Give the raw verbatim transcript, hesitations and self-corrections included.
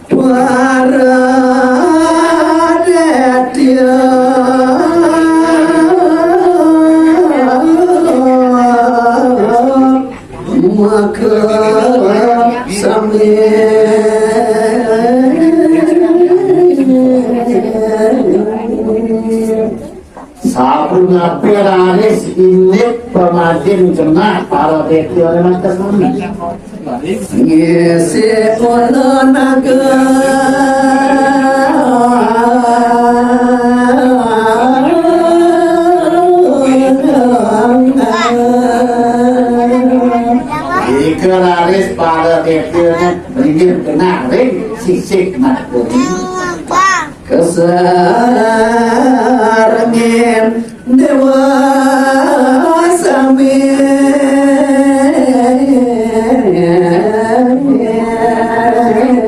Para détya maka sami. Sapunapi raris indik pamadin genah para détyané manten sami. Ngisi ula naga. Ika raris para détyané ringgih genah ring sisih nagari. Kasarengin déwa